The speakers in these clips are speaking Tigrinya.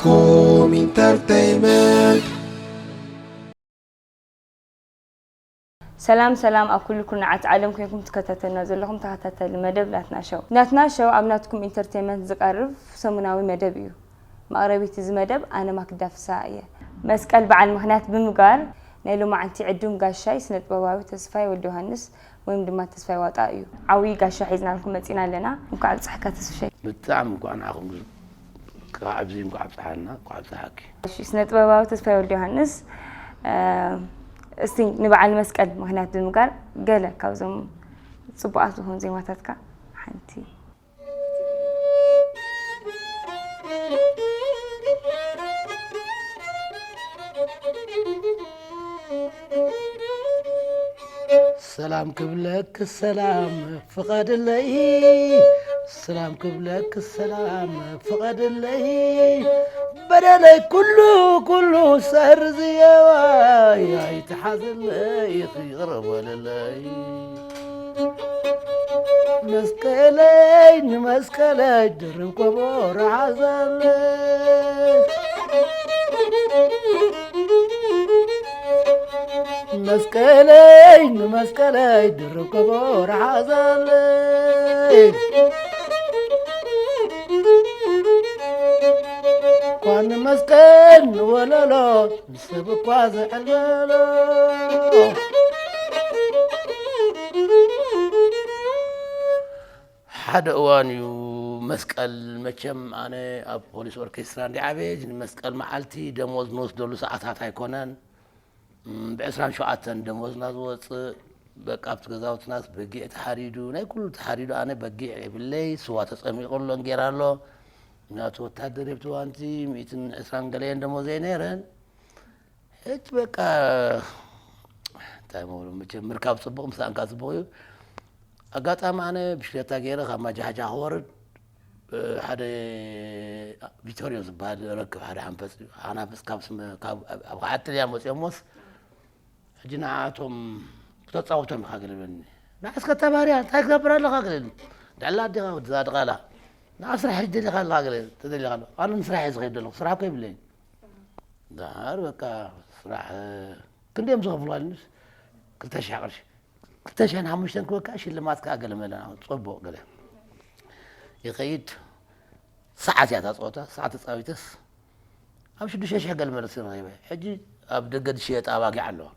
Home Entertainment. ሰላም ሰላም፣ ኣብ ኩሉ ኩርናዓት ዓለም ኮይንኩም ትከታተልና ዘለኹም ተኸታተሊ መደብ ናትና ሸው። ናትና ሸው ኣብ ናትኩም ኢንተርቴንመንት ዝቐርብ ሰሙናዊ መደብ እዩ። መቕረቢት እዚ መደብ ኣነ ማክዳ ፍስሃ እየ። መስቀል በዓል ምኽንያት ብምግባር ናይ ሎማዓንቲ ዕዱም ጋሻይ ስነ ጥበባዊ ተስፋይ ወልደዮሃንስ ወይም ድማ ተስፋይ ዋጣ እዩ። ዓብዪ ጋሻ ሒዝናልኩም መፂና ኣለና። እንኳዕ ኣብፀሐካ ተስፍሸይ። ብጣዕሚ እንኳዕ ንዓኹም ካብ ኣብዚ እንኳዕ ኣብፀሓና እንኳዕ ኣብፀሓኪ። እሺ፣ ስነ ጥበባዊ ተስፋይ ወልደዮሃንስ፣ እስቲ ንበዓል መስቀል ምኽንያት ብምግባር ገለ ካብዞም ፅቡቓት ዝኾኑ ዜማታትካ ሓንቲ። ሰላም ክብለኪ ሰላም ፍቐድለይ፣ ሰላም ክብለኪ ሰላም ፍቐድለይ፣ በደለይ ኩሉ ኩሉ ሰርዝየዋይ፣ ኣይትሓዝለይ ይቕረ በልለይ። መስቀለይ ንመስቀለይ ድርብ ከበሮ ሓዘለይ። መስቀለይ ንመስቀለይ ድርብ ከበሮ ሓዘለይ። ኳን መስቀል ንወለሎ ንሰብ እኳ ዝዕልሎ። ሓደ እዋን እዩ መስቀል፣ መቸም ኣነ ኣብ ፖሊስ ኦርኬስትራ እንዲ ዓበየ፣ እዚ መስቀል መዓልቲ ደሞዝ ንወስደሉ ሰዓታት ኣይኮነን። ብዕስራን ሸውዓተን ደሞዝና ዝወፅእ፣ በቃ ኣብቲ ገዛውትናስ በጊዕ ተሓሪዱ፣ ናይ ኩሉ ተሓሪዱ። ኣነ በጊዕ የብለይ፣ ስዋ ተፀሚቑ ኣሎ፣ እንጌራ ኣሎ። ምክንያቱ ወታደር የብቲ ዋንቲ ሚእትን ዕስራን ገለየን ደሞዘይ ነይረን። ሕጂ በቃ እንታይ ምብሎ፣ መቸም ምርካብ ፅቡቕ፣ ምስኣንካ ፅቡቕ እዩ። ኣጋጣሚ ኣነ ብሽክሌታ ገይረ ካብ ማጃሓጃ ክወርድ፣ ሓደ ቪቶርዮ ዝበሃል ረክብ፣ ሓደ ሓንፈፅ፣ ሓናፍፅ ካብ ስመ-፣ ካብ፣ ኣብ ዓጥልያ መፅኦሞስ፣ ሕጂ ንዓኣቶም ክተፃውቶም ኢኻ ገለ በኒ። ንዓስከ ተባርያ እንታይ ክገብር ኣለኻ ገለ። ድዕላ ኣዴኻ ወዲ ዛድቓላ። ንዓ ስራሕ ሕጂ ደሊኻ ኣለኻ ገለ፣ ተደሊኻ ኣለኻ። ኣነ ንስራሕ እየ ዝኸይድ ዘለኹ፣ ስራሕ እኮ የብለይን። ዳር በቃ ስራሕ ክንደዮም ዝኸፍሉኻ ኢሉኒስ፣ ክልተ ሽሕ ቅርሺ። ክልተ ሽሕን ሓሙሽተን ክበካ ሽልማት ከኣ ገለ መለ ጽቡቕ ገለ። ይኸይድ፣ ሰዓት እያ እታ ጸወታ፣ ሰዓት ተጻዊተስ ኣብ ሽዱሽተ ሽሕ ገለ መለ ረኺበ። ሕጂ ኣብ ደገ ዝሽየጥ ኣባጊዕ ኣለዋ።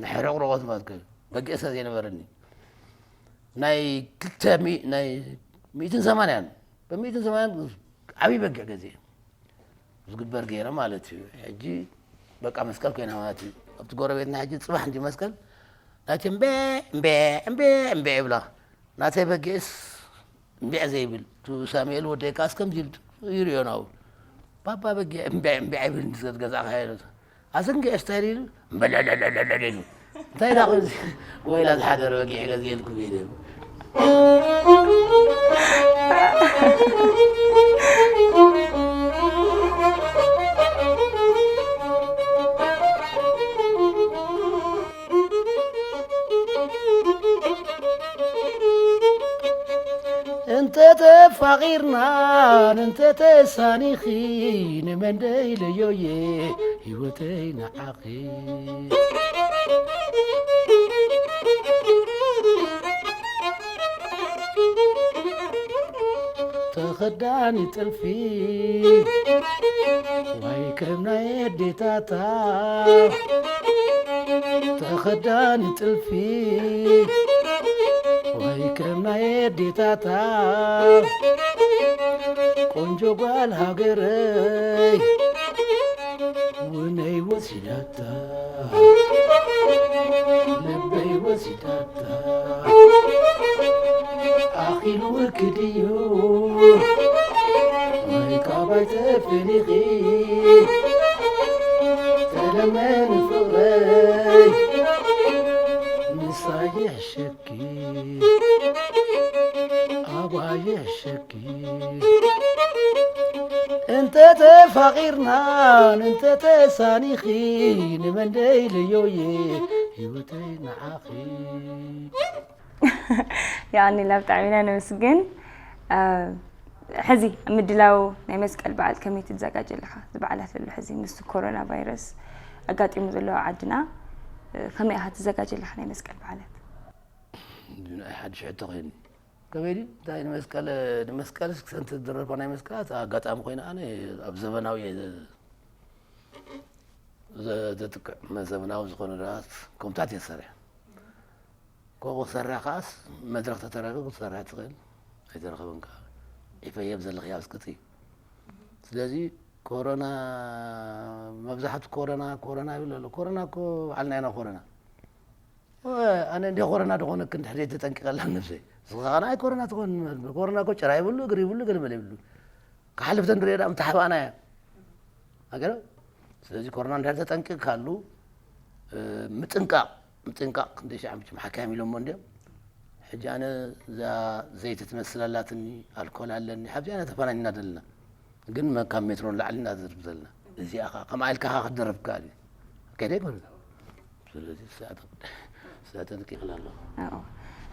ንሕረቕረቖት ማለት ከ በጊዕ ስለ ዘይነበረኒ ናይ ክልተ ሚእ-፣ ናይ ሚእትን ሰማንያን፣ ብሚእትን ሰማንያን ዓብዪ በጊዕ ገዚኤ። ዝግበር ገይረ ማለት እዩ። ሕጂ በቃ መስቀል ኮይና ማለት እዩ። ኣብቲ ጎረቤትና ሕጂ ጽባሕ እንዲ መስቀል ናይቲ እምቤ እምቤ እምቤ እምቤ ይብላ። ናተይ በጊዕስ እምቤዕ ዘይብል፣ እቲ ሳሙኤል ወደይ ከኣስ ከምዚ ኢሉ ይርእዮ ናብኡ። ባባ በጊዕ እምቤዕ እምቤዕ ይብል፣ ንስገት ገዛእካ ኢሉ። ኣስንጌ ስታይል ኢሉ እምበለለለለለ ኢሉ። እንታይ ኢላ ከምዚ ወይላ ዝሓደረ በጊዕ ገዚኤልኩም ኢለ። እንተ ተፋቒርናን እንተ ተሳኒኺ ንመን ደይለዮየ ህይወተይ ንዓኺ። ተኸዳኒ ጥልፊ ዋይ ከም ናይ ኣዴታታ። ተኸዳኒ ጥልፊ ዋይ ከም ናይ ኣዴታታ። ቆንጆ ጓል ሃገረይ ውነይ ወሲዳታ፣ ልበይ ወሲዳታ። ኣኺሉ ክድዩ ወይ ካባይ ተፈሊኺ፣ ተለመኒ ፍቕረይ ምሳይ ይሕሸኪ። ኣባየ ሸኪ። እንተ ተፋቒርናን እንተ ተሳኒኺ ንመን ደይለዮየ ህይወተይ ንዓኺ። የቐንየልና፣ ብጣዕሚ ኢና ነመስግን። ሕዚ ኣብ ምድላው ናይ መስቀል በዓል ከመይ ትዘጋጀ ኣለኻ? እዚ በዓላት ዘሎ ሕዚ ምስ ኮሮና ቫይረስ ኣጋጢሙ ዘሎ ኣብ ዓድና፣ እ፣ ከመይ ኢኻ ትዘጋጀ ኣለኻ ናይ መስቀል በዓላት? ናይ ሓድሽ ሕቶ ኮይኑ ከመይ ድዩ? እንታይ ንመስቀል ንመስቀልስ ክሰንቲ ዝደረፋ ናይ መስቀላት ኣጋጣሚ ኮይነ ኣነ ኣብ ዘበናዊ እየ ዘ- ዘጥቅዕ ዘበናዊ ዝኾነ ደራት ኮምታት እየ ዝሰርሕ። ኮቦ ክሰርሕ ከዓስ መድረኽ ተተረከብ ክትሰርሕ ትኽእል ኣይተረኸበን ከዓ ይፈየብ ዘለኽያ ኣብ ስቅጥ እዩ። ስለዚ ኮሮና መብዛሕቱ ኮሮና ኮሮና ይብል ኣሎ። ኮሮና እኮ ባዕልና ኢና ኮሮና። ኣነ እንደ ኮሮና ዝኾነ ክንድሕር ተጠንቂቐላ ነብሰይ። ስኻ ከኣ ኣይ ኮሮና ትኾን ኮሮና እኮ ጭራ ይብሉ እግሪ ይብሉ ገለመለ ይብሉ። ክሓልፍ ተንድሬ ዳ ምተሓባእና እያ። ኣገረ ስለዚ ኮሮና እንድሕር ተጠንቂቕካሉ ምጥንቃቕ ምጥንቃቕ ክንደይ ሻዕ ምጭም ሓካይም ኢሎሞ እንዲዮም። ሕጂ ኣነ እዛ ዘይቲ ትመስል ኣላትኒ ኣልኮል ኣለኒ ሓብዚ ኣነ ተፈናኒና ዘለና ግን ካብ ሜትሮ ንላዕሊ እናዘርብ ዘለና እዚኣ ከዓ ከምኣ ኢልካ ከዓ ክትደረብ ትከኣል እዩ። ከደ ይኮን ስለዚ ስጠንቂቕላ ኣለኹ።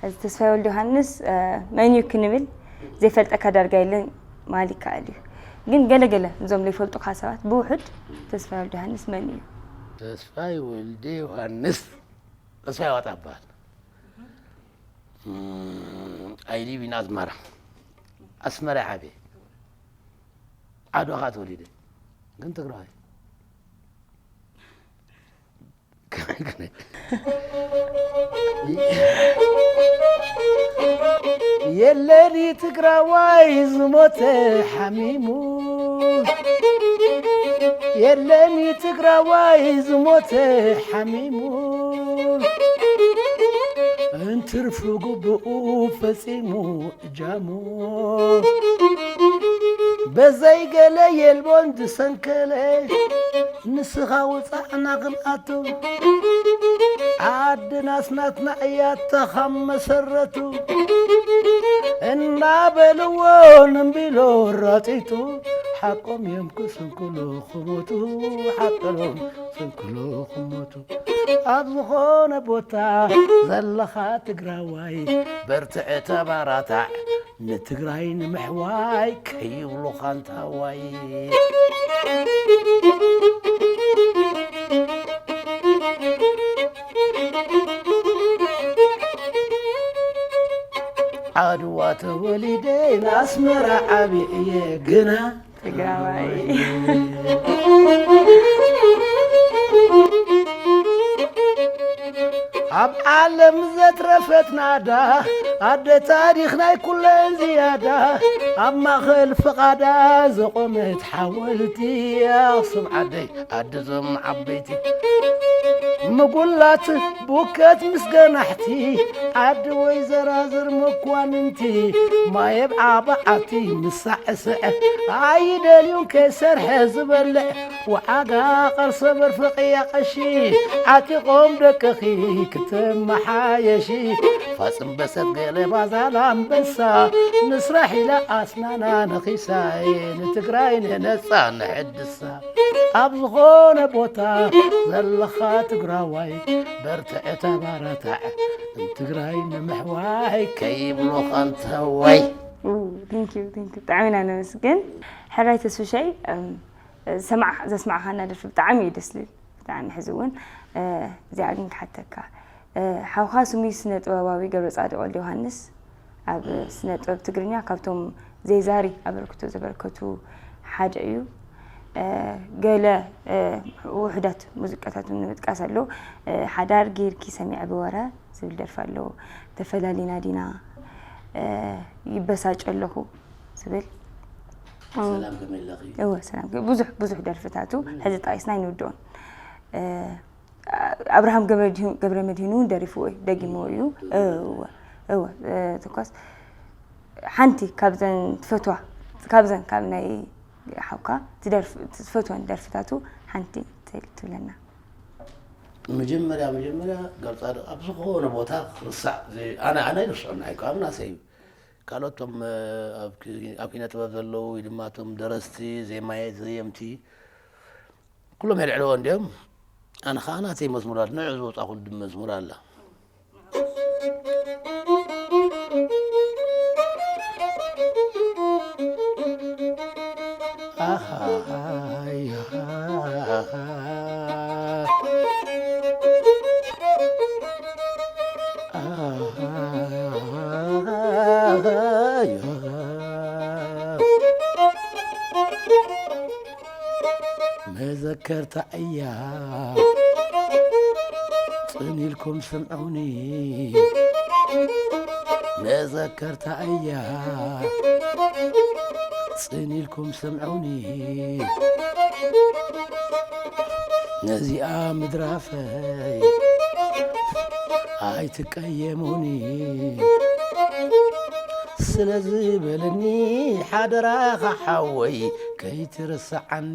እዚ ተስፋይ ወልድ ዮሃንስ መን እዩ ክንብል ዘይፈልጠካ ዳርጋ የለን ማል ይከኣል እዩ። ግን ገለገለ እዞም ዘይፈልጡካ ሰባት ብውሑድ ተስፋይ ወልድ ዮሃንስ መን እዩ? ተስፋይ ወልደ ዮሃንስ ተስፋይ ዋጣ ይበሃል። I live in ኣስመራ። ኣስመራ ዓብየ ዓድዋ ከዓ ተወሊደ ግን ትግራዋይ የለኒ ትግራዋይ ዝሞተ ሓሚሙ የለኒ ትግራዋይ ዝሞተ ሓሚሙ እንትርፉ ግብኡ ፈፂሙ ጃሙ በዘይ ገለ የልቦን ዝሰንከለ ንስኻ ውፃዕና ክንኣቱ ዓድናስ ናትና እያ ተኻብ መሰረቱ እናበልዎ ንንቢሎ ራጢጡ ሓቆም እዮም ክስንክሉ ክሞቱ ሓቀሎም ስንክሉ ክሞቱ ኣብ ዝኾነ ቦታ ዘለኻ ትግራዋይ በርትዕ ተባራታዕ ንትግራይ ንምሕዋይ ከይብሉኻ እንታዋይ ዓድዋ ተወሊደ ንኣስመራ ዓብየ እየ ግና ትግራዋይ ኣብ ዓለም ዘትረፈት ናዳ ኣደ ታሪኽ ናይ ኩለን ዝያዳ ኣብ ማእኸል ፍቓዳ ዘቖመት ሓወልቲ ኣኽሱም ዓደይ ኣደዞም ዓበይቲ ምጉላት ቡከት ምስ ገናሕቲ ዓዲ ወይ ዘራዝር መኳንንቲ ማየብ ዓባዓቲ ምሳዕስዕ ኣይደልዩን ከይሰርሐ ዝበልዕ ወዓጋ ቐርሰ በርፍቕያ ቀሺ ዓጢቖም ደቅኺ ክትመሓየሺ ፋፅም በሰት ገለባ ዛላምበሳ ንስራሕ ኢላ ኣስናና ነኺሳይ ንትግራይ ንነፃ ንሕድሳ ኣብ ዝኾነ ቦታ ዘለኻ ትግራዋይ በርትዕ ተባራታዕ ንትግራይ ንምሕዋይ ከይብሉኻ እንተዋይ ቴንኪዩ ቴንኪዩ ብጣዕሚ ኢና ነመስግን። ሕራይ ተስፍሸይ ሰማዕ ዘስማዕኻና ደርፊ ብጣዕሚ እዩ ደስ ልብል። ብጣዕሚ ሕዚ እውን እዚኣ ግን ክሓተካ ሓውኻ ስሙይ ስነ ጥበባዊ ገብረ ጻድቅ ወልደ ዮሃንስ ኣብ ስነ ጥበብ ትግርኛ ካብቶም ዘይዛሪ ኣበርክቶ ዘበርከቱ ሓደ እዩ። ገለ ውሕዳት ሙዚቃታቱ ንምጥቃስ ኣሎ። ሓዳር ጌርኪ ሰሚዐ ብወረ ዝብል ደርፊ ኣለዎ። ተፈላሊና ዲና ይበሳጭ ኣለኹ ዝብል ሰላም ከመይ ኣለኺ? እወ ሰላም ከ- ብዙሕ ብዙሕ ደርፍታቱ ሕዚ ጣቂስና ኣይንውድኦን። ኣብርሃም ገብረ መድሂን እውን ደሪፍዎ እዩ ደጊምዎ እዩ። እወ እወ ትኳስ ሓንቲ ካብዘን ትፈትዋ ካብዘን ካብ ናይ ሓውካ ትደርፍ ትፈትወን ደርፍታቱ ሓንቲ ትብል ትብለና። መጀመርያ መጀመርያ ገብረ ጻድቕ ኣብ ዝኾነ ቦታ ክርሳዕ ዘይ- ኣነ ኣነ ኣይርስዖን ኣይኮ ኣብ ናሰይ እዩ ካልኦት ቶም ኣብ ኪነ ጥበብ ዘለዉ ወይ ድማ ቶም ደረስቲ ዜማየ ዘየምቲ ኩሎም የልዕልዎ እንዲዮም ኣነ ከዓ ናተይ መዝሙር ኣለ ንዑ ዝወፃ ኩሉ መዝሙር ኣላ መዘከርታ እያ ጽን ኢልኩም ስምዑኒ። መዘከርታ እያ ጽን ኢልኩም ስምዑኒ። ነዚኣ ምድራፈይ ኣይትቀየሙኒ። ስለዚ በለኒ ሓደራኻ ሓወይ ከይትርስዓኒ።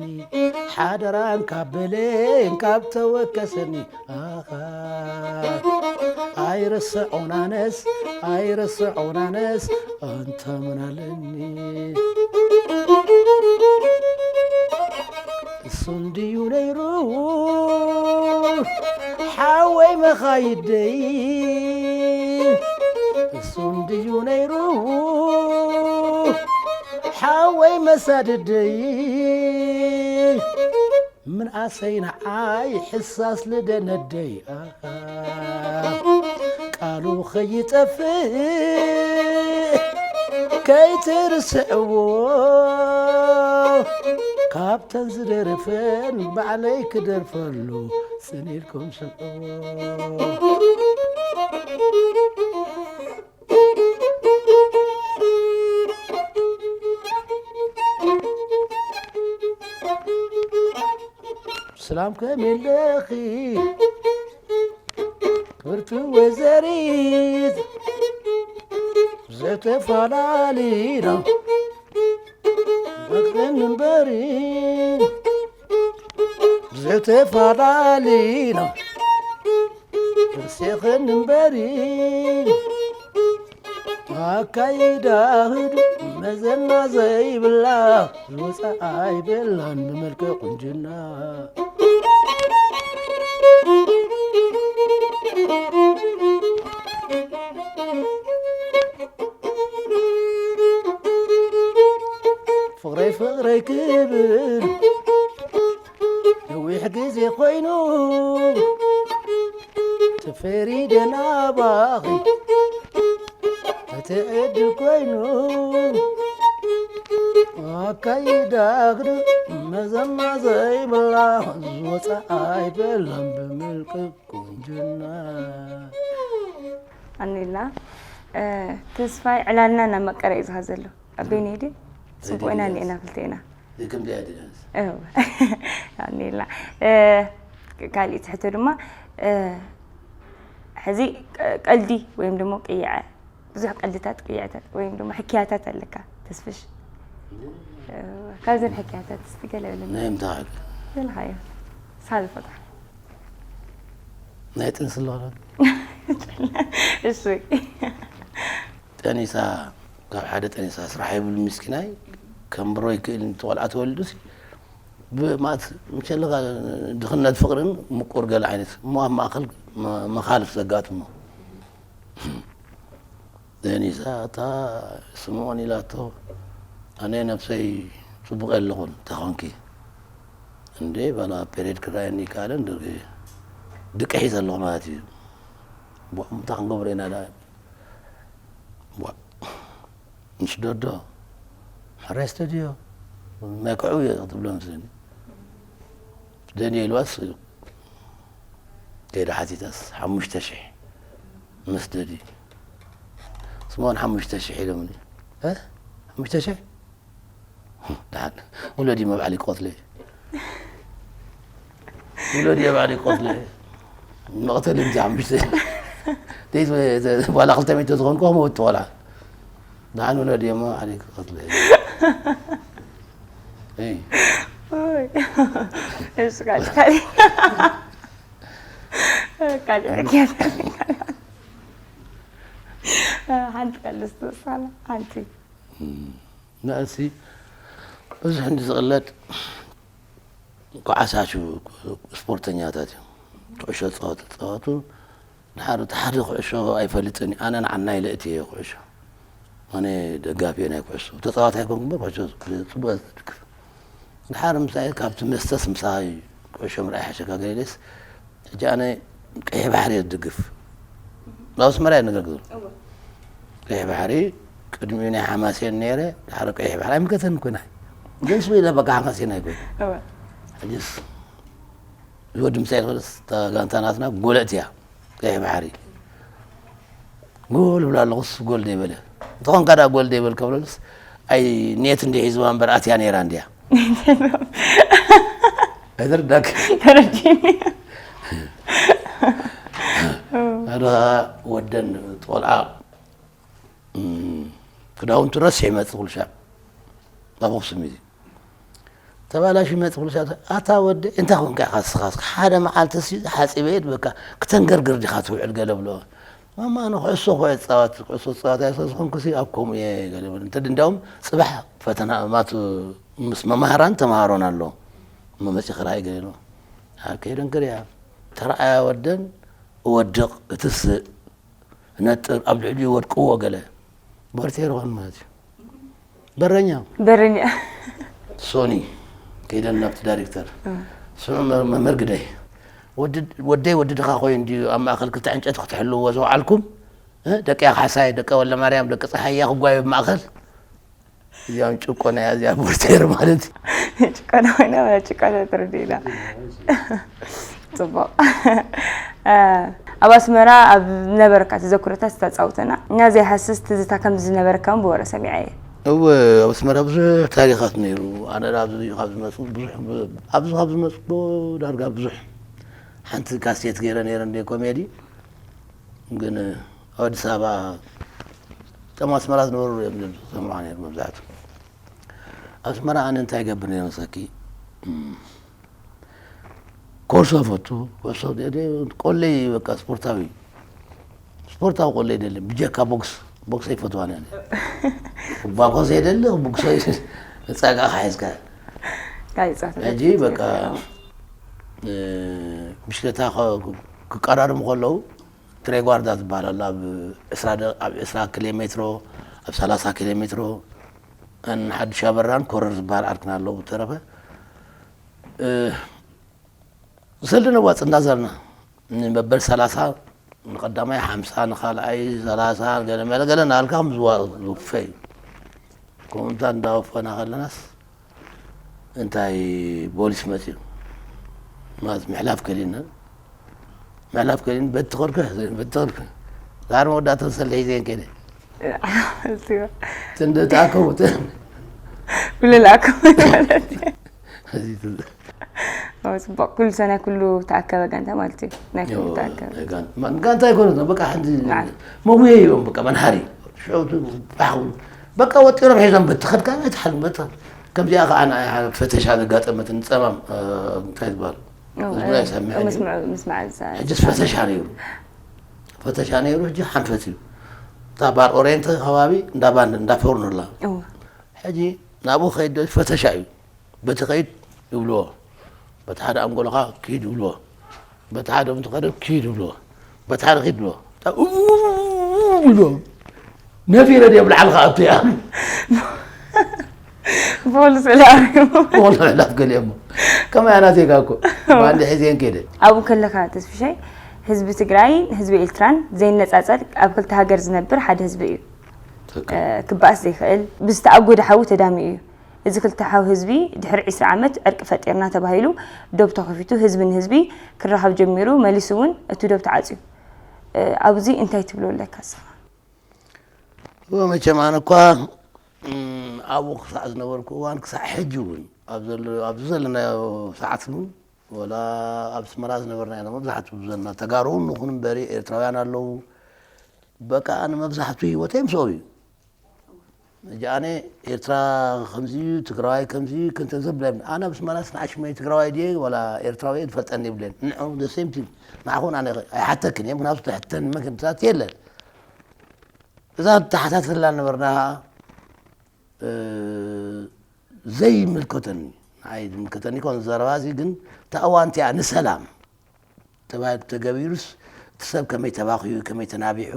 ሓደራን ካብ በለኝ ካብ ተወከሰኒ። ኣኻ ኣይረስዖን ኣነስ ኣይረስዖን ኣነስ ኣንታ ምን ኣለኒ። እሱ እንድዩ ነይሩ ሓወይ መኻይደይ። እሱ እንድዩ ነይሩ ሓወይ መሳድደይ። ምን ኣሰይ ንዓይ ሕሳስ ልደነደይ። ኣኻ ቃሉ ኸይጠፍእ ከይትርስዕዎ። ካብተን ዝደርፈን ባዕለይ ክደርፈሉ ጽን ኢልኩም ስምዕዎ። ሰላም ከመይ ኣለኺ ክብርቲ ወይዘሪት? ዘተፈላሊና መክረን እምበሪ ዘተፈላሊና ርሴኽን እምበሪ ኣካይዳ ህዱ መዘና ዘይብላ ዝወፃ ኣይበላን ብመልክዕ ቁንጅና። ፍቕረይ ፍቕረይ ክብል ነዊሕ ግዜ ኮይኑ ተፈሪደ ናባኺ እቲ ዕድል ኮይኑ ኣካይዳኽዲ መዘና ዘይብላ ዝወፃ ኣይበላን ብምልክዕ ቁንጅና። ኣኒላ ተስፋይ ዕላልና ናብ መቀረ እዩ ዝሃ ዘሎ ኣበይነይ ድዩ? ጽቡቕ ኢና እኒኤና ክልተ ኢና። ከምዚ ኣይደለንስ። እው። ኣኒላ ካልእ ትሕቶ ድማ ሕዚ ቀልዲ ወይም ደሞ ቅይዐ ብዙሕ ቀልድታት ቅይዐታት ወይም ደሞ ሕክያታት ኣለካ ተስፍሽ? ካብዘን ሕክያታት እስቲ ገለ በለና። ናይ ምንታይ ሕክያ? ዘለኻዮ ሳልፎታ ናይ ጥንሲ ኣለዋላ። እሺ። ጠኒሳ ካብ ሓደ ጠኒሳ ስራሕ የብሉ ምስኪናይ ከንብሮ ይክእል። እቲ ቆልዓ ተወሊዱ ሲ ብማት ምሸለኻ ድኽነት ፍቕርን ምቁር ገለ ዓይነት እሞ ኣብ ማእከል መ- መኻልፍ ዘጋጥሞ። ጠኒሳ እታ ስምኦን ኢላቶ ኣነ ነብሰይ ጽቡቕ የለኹን ተኾንኪ እንዴ ባላ ፔሬድ ክራየኒ ይከኣለ እንደ ድቂ ሒዘ ኣለኹ ማለት እዩ። ቧ እንታይ ክንገብሮ ኢና ዳ ቧ ምስ ደዶ ሕራይ ስተድዮ መክዑ እየ ክትብሎ ምስለኒ ደንየ ኢልዋስ ከይዳ ሓቲታስ ሓሙሽተ ሽሕ ምስ ደዲ ስሞን ሓሙሽተ ሽሕ ኢሎምኒ ሓሙሽተ ሽሕ ደሓን ውለዲ መብዓሊ ቆትለ ውለዲ የብዓሊ ቆትለ መቕተል እንጂ ሓሙሽተ ዋላ ክልተ ሚእቲ ዝኾንኩ ከመውት ቆልዓ ደሓን ውለዲ የመብዓሊ ቆትለ እሱ ካልእ ካልእ ካልእ ሓንቲ ቀልስ ትወሳና ሓንቲ ናእሲ ብዙሕ እንዲ ዝቕለድ ኳዓሳቱ ስፖርተኛታት እዮም። ኩዕሾ ዝፃወቱ ዝፃወቱ ድሓር እቲ ሓደ ኩዕሾ ኣይፈልጥን እዩ። ኣነ ንዓናይ ለእቲ እየ ኩዕሾ ኣነ ደጋፊ እየ ናይ ኩዕሾ ተፃዋት ኣይኮንኩ እምበር ኩዕሾ ፅቡቅ ዝድግፍ ድሓር ምሳይ ካብቲ መስተስ ምሳይ ኩዕሾ ምርኣይ ሓሸካ ገሌስ። ሕጂ ኣነ ቀይሕ ባሕሪ እየ ዝድግፍ። ናብ ኣስመራ እየ ነገር ግዞ። ቀይሕ ባሕሪ ቅድሚኡ ናይ ሓማሴን ነይረ። ድሓር ቀይሕ ባሕሪ ኣይምልከተኒ ኮይና። ግን ስለ ኢለ በቃ ሓማሴን ኣይኮን። ሕጅስ ዝወዲ ምሳይ ዝኸለስ፣ እታ ጋንታ ናትና ጎለእት እያ። ቀይሕ ባሕሪ። ጎል ብላ ኣለኹስ ጎል ደይበለ። እንተኾንካ ደኣ ጎል ደይበል ከብለሉስ፣ ኣይ ኔት እንዲ ሒዝዋ እምበር ኣትያ ነይራ እንድያ። ኣይተረዳክ? ተረዲኒ። ኣደ ወደን ቆልዓ፣ እም፣ ክዳውንቱ ረሲሕ ይመጽእ ኩሉ ሻዕ። ኣብ ኣኽሱም እዩ። ተባላሽ ይመጽእ ኩሉ ሻዕ። ኣታ ወደ፣ እንታይ ኮንካ ኢኻ ንስኻ? እስከ ሓደ መዓልቲ ሲ ሓጺበ እየ ድበካ፣ ክተንገርግር ዲኻ ትውዕል ገለ ብሎ። ማማ፣ ኣነ ኩዕሶ እኮ እየ ዝጻወት፣ ኩዕሶ ዝጻወት እየ ስለ ዝኾንኩ ሲ ኣብ ከምኡ እየ ገለ ብሎ። እንተ እንዲያውም ጽባሕ ፈተና ማቱ ምስ መማህራን ተማሃሮን ኣሎ። እሞ መጺኺ ርኣይ ገለ ኢልዎ። ኣብ ከይደንግር እያ። ተረኣያ ወደን እወድቕ፣ እትስእ፣ ነጥር፣ ኣብ ልዕሊኡ ወድቅዎ ገለ። ቦርቴር ኾን ማለት እዩ። በረኛ። በረኛ። ሶኒ፣ ከይደን ናብቲ ዳይሬክተር። ስዑ መ-፣ መምህር ግደይ። ወዲ-፣ ወደይ ወዲ ድኻ ኮይኑ እንድዩ ኣብ ማእከል ክልተ ዕንጨቲ ክትሕልዎ ዝወዓልኩም? እ? ደቂ ኣኻሳይ፣ ደቂ ወልደማርያም፣ ደቂ ጸሃያ ክጓዩ ኣብ ማእከል? እዚኣም ጭቆና እያ እዚኣ ቦርቴር ማለት። ጭቆና ኮይና፣ ጭቆና ትርድእና። ጽቡቕ። እ፣ ኣብ ኣስመራ ኣብ ዝነበረካ ተዘክሮታት ተጻውተና። እና ዘይሃስስ ትዝታ ከም ዝነበረካ እውን ብወረ ሰሚዐ እየ። እወ፣ ኣብ ኣስመራ ብዙሕ ታሪኻት ነይሩ። ኣነ ደኣ ኣብዚ ካብ ዝመጹ ብዙሕ፣ ኣብዚ ካብ ዝመጹ ዳርጋ ብዙሕ። ሓንቲ ካሴት ገይረ ነይረ እንደ ኮሜዲ። ግን ኣብ ኣዲስ ኣበባ፣ እቶም ኣስመራ ዝነበሩ እዮም ዝሰምዑ ነይሩ መብዛሕትኡ። ኣስመራ ኣነ እንታይ ይገብር ነይረ መሰኪ? እም፣ ኮርሶ ፈቱ፣ ኮርሶ ደ-፣ ደ-፣ ቆለይ በቃ ስፖርታዊ፣ ስፖርታዊ ቆለይ ደለ፣ ብጀካ ቦክስ፣ ቦክስ ኣይፈትዋን እየ። ባኮስ የደለ፣ ቦክስ ጸጋ ሒዝካ። ጋዜጣ ሕጂ በቃ፣ እ፣ ብሽክለታ ኸ-፣ ክቀዳደሙ ከለዉ፣ ትሬጓርዳ ዝበሃል ኣሎ፣ ኣብ ዕስራ ደ-፣ ኣብ ዕስራ ኪሎ ሜትሮ፣ ኣብ ሰላሳ ኪሎ ሜትሮ፣ እን ሓዱሽ ኣበራን ኮረር ዝበሃል ዓርክና ኣለዉ። ብተረፈ፣ እ፣ ሰልዲ ነዋጽ እንዳዘርና፣ ንመበል ሰላሳ፣ ንቐዳማይ ሓምሳ፣ ንኻልኣይ ሰላሳ፣ ገለ መለ ገለ እናበልካ ከም ዝዋ-፣ ዝውፈ እዩ። ከምኡታ እንዳወፈና ከለናስ፣ እንታይ ፖሊስ መጺኡ። ማለት ምሕላፍ ከሊእና። ምሕላፍ ከሊእኒ በቲ ኸድኩ፣ በቲ ኸድኩ። ዛር መወዳእታ ሰልዲ ሒዘን ከይደ። እዚዋ። ትንደ ተኣከቡ፣ ተ-፣ ብልላከቡ ማለት እዩ። እዚ ት-፣ ኦ፣ ጽቡቕ። ኩሉ ሰናይ ኩሉ ተኣከበ ጋንታ ማለት እዩ። ናይ ኩሉ ዮ፣ ተኣከበ። ናይ ጋን-፣ ማ-፣ ጋንታ ኣይኮነት፣ በቃ ሓንቲ መዓት። መጉየ እዮም፣ በቃ መንሃሪ። ሽዑ ቱ-፣ ባሕ፣ በቃ ወጢሮም ሒዞም በቲ ኸድካ ኣይትሓልም፣ በታ። ከምዚኣ ኸዓ ንዓ ፈተሻ ዘጋጠመትኒ ጸማም፣ እ፣ እንታይ ዝበሃል? ኦ፣ ህዝብና እ፣ ይሰምዐኒ። ምስምዑ፣ ምስማዕ ዝሰ-፣ ሕጅስ ዝሰ-፣ ፈተሻ ነይሩ። ፈተሻ ነይሩ፣ ሕጂ ሓንፈት እዩ። እታ ባር ኦሬንተ ከባቢ እንዳ ባንድ፣ እንዳ ፎርኖ ኣላ። እወ። ሕጂ ናብኡ ኸይድ ዶ ፈተሻ እዩ። በቲ ኸይድ ይብልዎ። በቲ ሓደ ኣንጎልኻ ኪድ ይብልዎ። በቲ ሓደ እንትኸደ ኪድ ይብልዎ። በቲ ሓደ ኪድ ይብልዎ። ታ-፣ ኡ-፣ ይብልዎ። ነፊረ ድየ ብላዕሊ ከኣቱ እያ። ቦል ስለ ኣርዩ። ቦል ምሕላፍ ገሊኦም። ከመይ ኣና ዜጋ እኮ። ባንዲ ሒዘን ከይደ። ኣብኡ ከለኻ ተስፍሻይ፣ ህዝቢ ትግራይን ህዝቢ ኤርትራን ዘይነጻጸል፣ ኣብ ክልተ ሃገር ዝነብር ሓደ ህዝቢ እዩ። ትክክል። እ፣ ክበኣስ ዘይክእል፣ ብዝተኣጎደ ሓዊ ተዳሚኡ እዩ። እዚ ክልተ ሓው ህዝቢ ድሕሪ ዕስራ ዓመት ዕርቂ ፈጢርና ተባሂሉ ዶብ ተኸፊቱ ህዝቢ ንህዝቢ ክራኸብ ጀሚሩ፣ መሊሱ እውን እቲ ዶብ ተዓጽዩ። እ፣ ኣብዚ እንታይ ትብሎ ኣለካ ንስኻ? እወ፣ መቸም ኣነ እኳ፣ እም፣ ኣብኡ ክሳዕ ዝነበርኩ እዋን ክሳዕ ሕጂ እውን ኣብ ዘሎ-፣ ኣብዚ ዘለናዮ ሰዓት እውን ወላ ኣብ ኣስመራ ዝነበርና ኢና መብዛሕትኡ ዘለና ተጋሩ እውን ንኹን እምበሪ ኤርትራውያን ኣለዉ። በቃ ኣነ መብዛሕትኡ ህይወተይ ምስኦም እዩ። ሕጂ ኣነ ኤርትራ ከምዚ እዩ፣ ትግራዋይ ከምዚ እዩ፣ ክንተ ዘብለ የብለይን። ኣነ ኣብ ኣስመራስ ንዓሽመይ ትግራዋይ ድየ ዋላ ኤርትራዊ እየ ዝፈልጠኒ የብለይን። ንዑ the same thing። ንዓኹን ኣነ ኣይሓተክን እየ፣ ምክንያቱ ተሕተኒ ምክንያት የለን። እዛ ተሓታትላ ነበርና፣ እ፣ ዘይምልከተኒ፣ ንዓይ ዝምልከተኒ ኮን ዘረባ እዚ ግን፣ እታ እዋን እቲኣ ንሰላም ተባሂሉ ተገቢሩስ፣ እቲ ሰብ ከመይ ተባኽዩ፣ ከመይ ተናቢሑ፣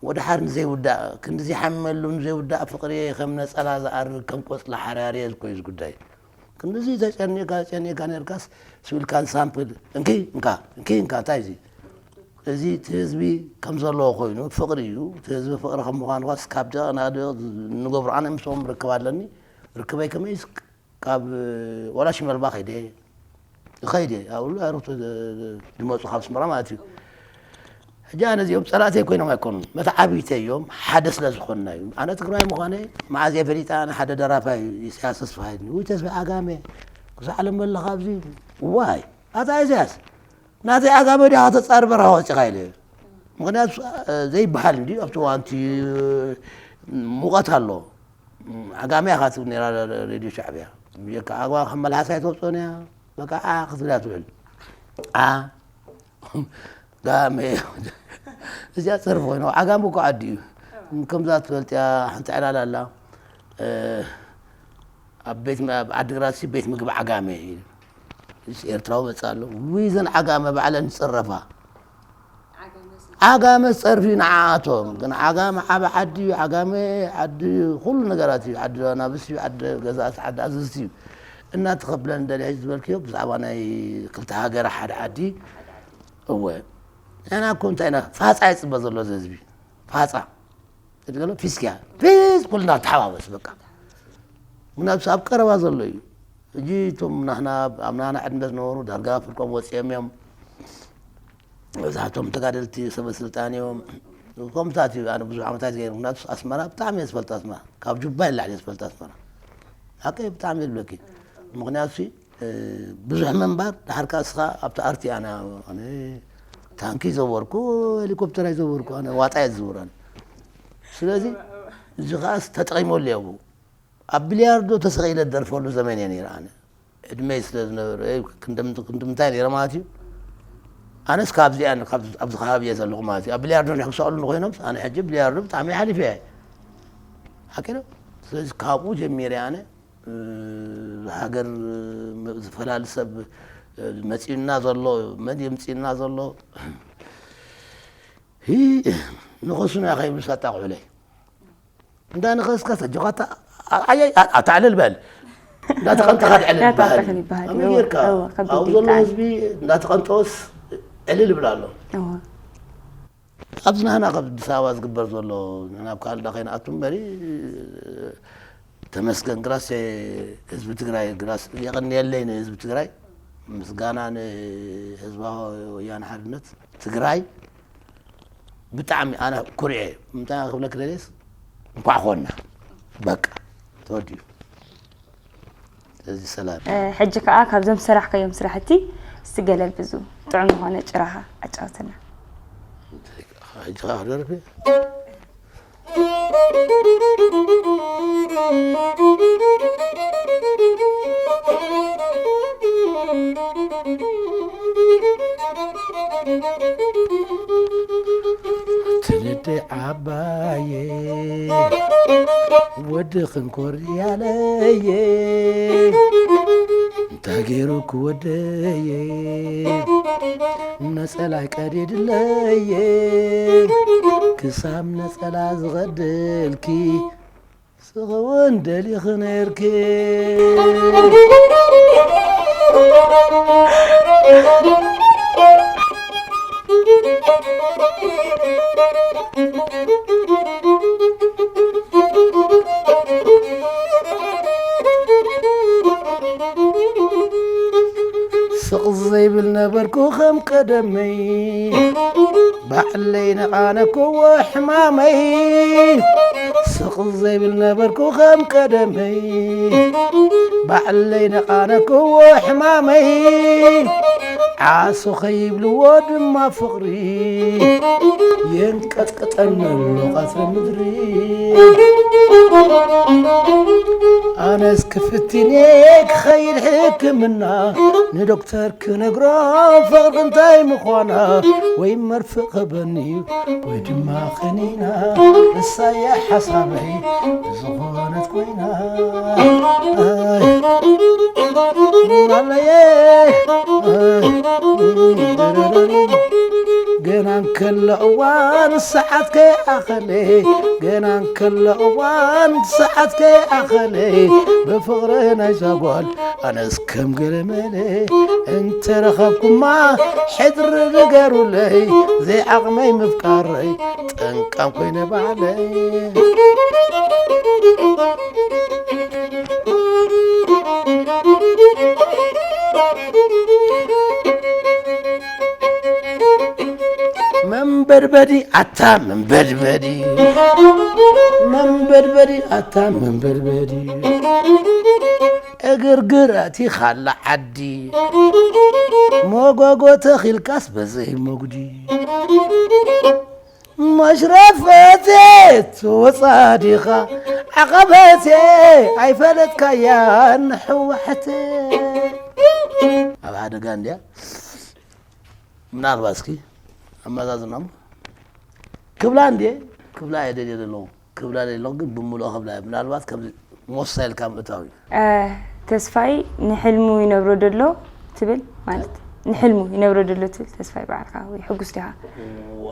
ወድሓር ንዘይውዳእ፣ ክንዲ ዘይሓመሉ ንዘይውዳእ ፍቕሪ ከም ነጸላ ዝኣርግ፣ ከም ቆጽሊ ሓራሪ እየ ዝኮዩ እዚ ጉዳይ። ክንድዚ ተጨኒካ ተጨኒካ ነርካስ ስብልካን ሳምፕል እንኪ እንካ እንኪ እንካ እንታይ እዚ እዚ እቲ ህዝቢ ከም ዘለዎ ኮይኑ ፍቅሪ እዩ። እቲ ህዝቢ ፍቅሪ ከም ምኳኑ ኳስ ካብ ደቂ ናደ ንገብሮ ኣነ ምስኦም ርክብ ኣለኒ። ርክበይ ከመይ ካብ ወላ ሽመልባ ከይደ ይኸይድ እየ ኣብሉ ኣሩት ዝመፁ ካብ ስመራ ማለት እዩ። ሕጂ ኣነ እዚኦም ፀላእተይ ኮይኖም ኣይኮኑን መተዓብይተይ እዮም። ሓደ ስለ ዝኾንና እዩ። ኣነ ትግራይ ምዃነ መዓዝ እየ ፈሊጠ? ኣነ ሓደ ደራፋይ ኢሳያስ ተስፋ ሃይድኒ ውይ ተስፋ ዓጋመ ክሳዕ ለመለኻ ኣብዚ ዋይ ኣታ ኢሳያስ ናተይ ዓጋመ ዲኻ ተፃር በረኻ ወፂኻ ኢለ ምክንያቱ ዘይበሃል እንዲ ኣብቲ ዋንቲ ሙቐት ኣሎ። ዓጋመ ኢኻ ትብል ነራ ሬድዮ ሻዕብያ ብጀካ ኣግባ ከም መልሓስ ኣይትወፅኦን እያ። በቃ ዓ ክትብላ ትውዕል ዓ ጋመ እዚኣ ፀርፊ ኮይና ዓጋመ እኮ ዓዲ እዩ። ከምዛ ትፈልጥያ ሓንቲ ዕላል ኣላ ኣብ ቤት ኣብ ዓዲግራት ቤት ምግቢ ዓጋመ እዩ። ኤርትራዊ መፅእ ኣሎ ውይ ዘን ዓጋመ ባዕለን ዝፅረፋ ዓጋመ ጸርፊ ንዓኣቶም ግን ዓጋመ ዓቢ ዓዲ እዩ። ዓጋመ ዓዲ ኩሉ ነገራት እዩ። ዓዲ ኣናብስ እዩ። ዓዲ ገዛእቲ ዓዲ ኣዘዝቲ እዩ። እናተኸብለን ደሊ ሕጂ ዝበልክዮ ብዛዕባ ናይ ክልተ ሃገር ሓደ ዓዲ እወ ንሕና እኮ እንታይ ኢና ፋፃ ይፅበ ዘሎ እዚ ህዝቢ ፋፃ ገለ ፊስኪያ ፊስ ኩልና ተሓባበስ በቃ ምናብስ ኣብ ቀረባ ዘሎ እዩ። ሕጂ እቶም ናህና ኣብ ናህና ዕድመ ዝነበሩ ዳርጋ ፍርቆም ወፂኦም እዮም። መብዛሕቶም ተጋደልቲ ሰበ ስልጣን እዮም። ከምታት እዩ ኣነ ብዙሕ ዓመታት ገይሩ ምክንያቱ ኣስመራ ብጣዕሚ እየ ዝፈልጥ ኣስመራ ካብ ጁባ ይላዕሊ እየ ዝፈልጥ ኣስመራ ሓቀ ብጣዕሚ እየ ዝብለኪ ምክንያቱ ብዙሕ ምንባር ድሓርካ እስኻ ኣብቲ ኣርቲ ኣነ ኣነ ታንኪ ዘወርኩ ሄሊኮፕተር ኣይዘወርኩ ኣነ ዋጣ እየ ዝዝውር ኣነ ስለዚ እዚ ከዓስ ተጠቂመሉ እየ ኣብኡ ኣብ ቢልያርዶ ተሰቒለ ዝደርፈሉ ዘመን እየ ነይረ ኣነ ዕድመይ ስለ ዝነበረ ክንዲ ምንታይ ነይረ ማለት እዩ ኣነስ ካብዚኣ ኣብዚ ከባቢ እየ ዘለኹ ማለት እዩ ኣብ ቢልያርዶ እንድሕር ክሰቕሉ እንኮይኖም ኣነ ሕጂ ቢልያርዶ ብጣዕሚ ሓሊፈ እየ ሓቂ ዶ ስለዚ ካብኡ ጀሚረ ኣነ ሃገር ዝፈላሊ ሰብ መፂኡና ዘሎ መን የምፅእና ዘሎ ንኸሱና ከይብሉ ሳጣቑዑለይ እንዳ ንኸስካ ሰጆኻታ ኣየይ ኣታዕልል በል እንዳተቐንጠኻ ትዕልል በሃል ኣመይ ጌርካ ኣብኡ ዘሎ ህዝቢ እንዳተቐንጠወስ ዕልል ይብል ኣሎ ኣብዚ ናህና ካብ ኣዲስ ኣበባ ዝግበር ዘሎ ናብ ካልዳ ከይንኣቱ እምበሪ ተመስገን ግራስ ህዝቢ ትግራይ ግራስ የቐንየለይ ንህዝቢ ትግራይ ምስጋና ንህዝባዊ ወያነ ሓርነት ትግራይ ብጣዕሚ ኣነ ኩርዔ እንታይ ክብለክ ደልየስ እንኳዕ ኮና በቃ ተወዲኡ ስለዚ ሰላም ሕጂ ከዓ ካብዞም ዝሰራሕካዮም ስራሕቲ እስቲ ገለል ብዙ ጥዑም ዝኾነ ጭራኻ ኣጫውትና ሕጂ ከዓ ክደርፍ ትንደ ዓባየ ወዲ ክንኮር ያለየ እንታይ ገይሩ ክወደየ ነፀላይ ቀዲድለየ ክሳብ ነፀላ ዝቐደልኪ ስኽውን ደሊኺ ነይርኪ ስቕ ዘይብል ነበርኩ ከም ቀደመይ ባዕለይ ነቓነክዎ ሕማመይ ስቕ ዘይብል ነበርኩ ከም ቀደመይ ባዕለይ ነቓነክዎ ሕማመይ ዓሶ ኸይብልዎ ድማ ፍቕሪ የንቀጥቀጠኒ ኣሎ ቐትሪ ምድሪ ኣነስ ክፍትኔ ክኸይድ ሕክምና ንዶክተር ክነግሮ ፍቕሪ እንታይ ምዃና ወይ መርፍእ ክበኒ ወይ ድማ ኸኒና ንሳያ ሓሳበይ ዝኾነት ኮይና ኣለየ ገ ገና እንከሎ እዋን ሰዓት ከይኣኸለ፣ ገና እንከሎ እዋን ሰዓት ከይኣኸለ፣ ብፍቕሪ ናይ ዛጓል ኣነስ ከም ገለመለ፣ እንተረኸብኩማ ሕድሪ ንገሩለይ፣ ዘይዓቕመይ ምፍቃረይ ጠንቃም ኮይነ ባዕለይ። መንበድበዲ ኣታ መንበድበዲ፣ መንበድበዲ ኣታ መንበድበዲ፣ እግርግር ኣቲኻላ ዓዲ፣ መጎጎ ተኺልካስ በዘይ መጉዲ። መሽረፈቴ ትወፃ ዲኻ ዓቐበቴ ኣይፈለጥካያን ሕወሓተ። ኣብ ሓደጋ እንድያ። ምናልባት እስኪ ኣመዛዝናም ክብላ እንዴ? ክብላ እየ ደልየ ዘለኹ። ክብላ ደልየ ዘለኹ ግን ብምልኦ ክብላ እየ። ምናልባት ከምዚ ሞሳ ኢልካ ምእታው እዩ። እ፣ ተስፋይ ንሕልሙ ይነብሮ ደሎ ትብል ማለት ንሕልሙ ይነብሮ ደሎ ትብል ተስፋይ ባዕልካ ወይ ሕጉስ ዲኻ? እዋ።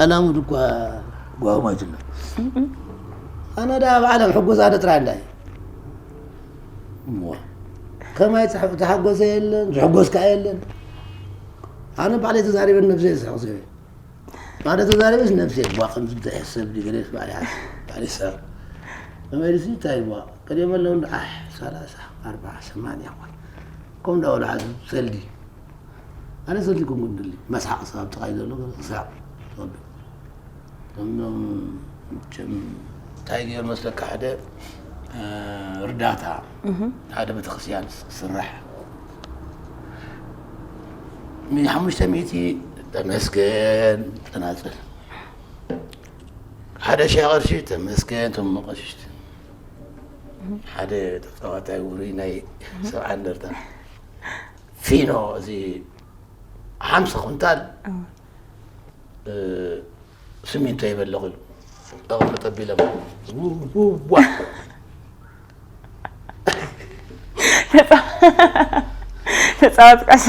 ኣላሙድ እኳ ጓሁም ኣይትብሎ። ኣነ ደኣ ኣብ ዓለም ሕጉስ ኣነ ጥራይ እንዳ እየ። እሞ ከማይ ተሐ-፣ ተሓጎሰ የለን፣ ዝሕጎስካ የለን። ኣነ ባዕለይ ተዛሪበ ነብሰይ ዝሕጉሰ እየ። ማለት ተዛሪበስ ነብሰይ፣ ዋ፣ ከምዚ እንታይ ሰብ ድዩ ገለ ባዕለይ ሓ-፣ ባዕለይ ሰብ። መመልሲ እንታይ ዋ፣ ቀደም ኣለዉ እንዳ ኣሕ፣ ሰላሳ፣ ኣርባዓ፣ ሰማንያ እኳ። ከምኡ እንዳበሉ ሓዙ ሰልዲ። ኣነ ሰልዲ ኮንኩ እንደሊ፣ መስሓቕ ሰብ ኣብ ጥቓይ ዘሎ ክሳዕ ትቐብል። እኖም መቸም እንታይ ገይሩ መስለካ፣ ሓደ፣ እ፣ ርዳታ፣ እህ። ሓደ ቤተክርስትያን ክስራሕ። ሓሙሽተ ሚእቲ ተመስገን ጸናጽል። ሓደ ሺሕ ቅርሺ ተመስገን ቶም ቀሽሽቲ። ሓደ ተጻዋታይ ውሩይ ናይ ሰብዓ እንደርታ። ፊኖ እዚ ሓምሳ ኩንታል፣ እዎ። እ፣ ስሚንቶ ይበልቕ ኢሉ። ጠቕሚ ጠቢሎም። ው-፣ ው-፣ ዋ። ተጻ-፣ ተጻዋት ቀስ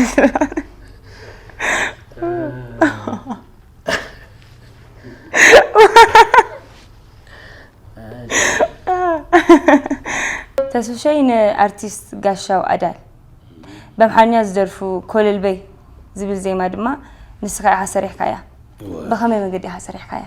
ተስፍሸይ ንኣርቲስት ጋሻው ኣዳል በምሓርኛ ዝደርፉ ኮለል በይ ዝብል ዜማ ድማ ንስኻ ኢኻ ሰሪሕካያ። እወ። ብኸመይ መገዲ ኢኻ ሰሪሕካያ?